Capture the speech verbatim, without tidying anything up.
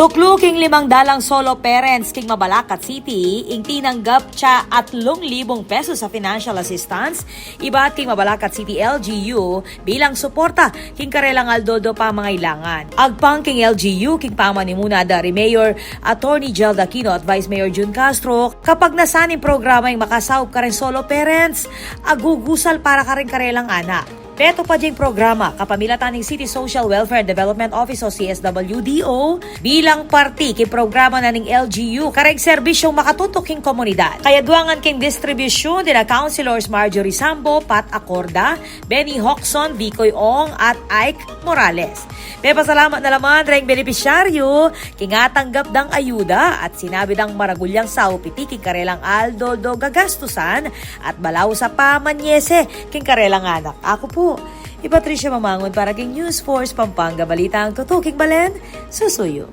Tuklu king limang dalang solo parents king Mabalacat City ing tinanggap tsa atlung libung pesos a financial assistance ibat king Mabalacat City L G U bilang suporta king karelang aldo-aldo pamangailangan. Agpang king L G U king pamanimuna da ri Mayor Attorney Gel Aquino at Vice Mayor Jun Castro, kapagnasan ning programa ing makasaup kareng solo parents, agugusal para kareng karelang anak. Petupad ya ing programa kapamilatan ning City Social Welfare and Development Office o C S W D O bilang parti king programa na ning L G U kareng serbisyung makatutuk king komunidad. Kayadwangan king distribusyun dina Councilors Marjorie Sambo, Pat Acorda, Benny Hoxon, Vicoy Ong at Ike Morales. Pepasalamat na la man reng benepisyaryu king atanggap dang ayuda at sinabi dang maragul yang saup iti king karelang aldo-aldo gagastusan at balaus a pamanyese king karelang anak. Aku pu i Patricia Mamangun para king News Force Pampanga, balitang tutuking balen, susuyu.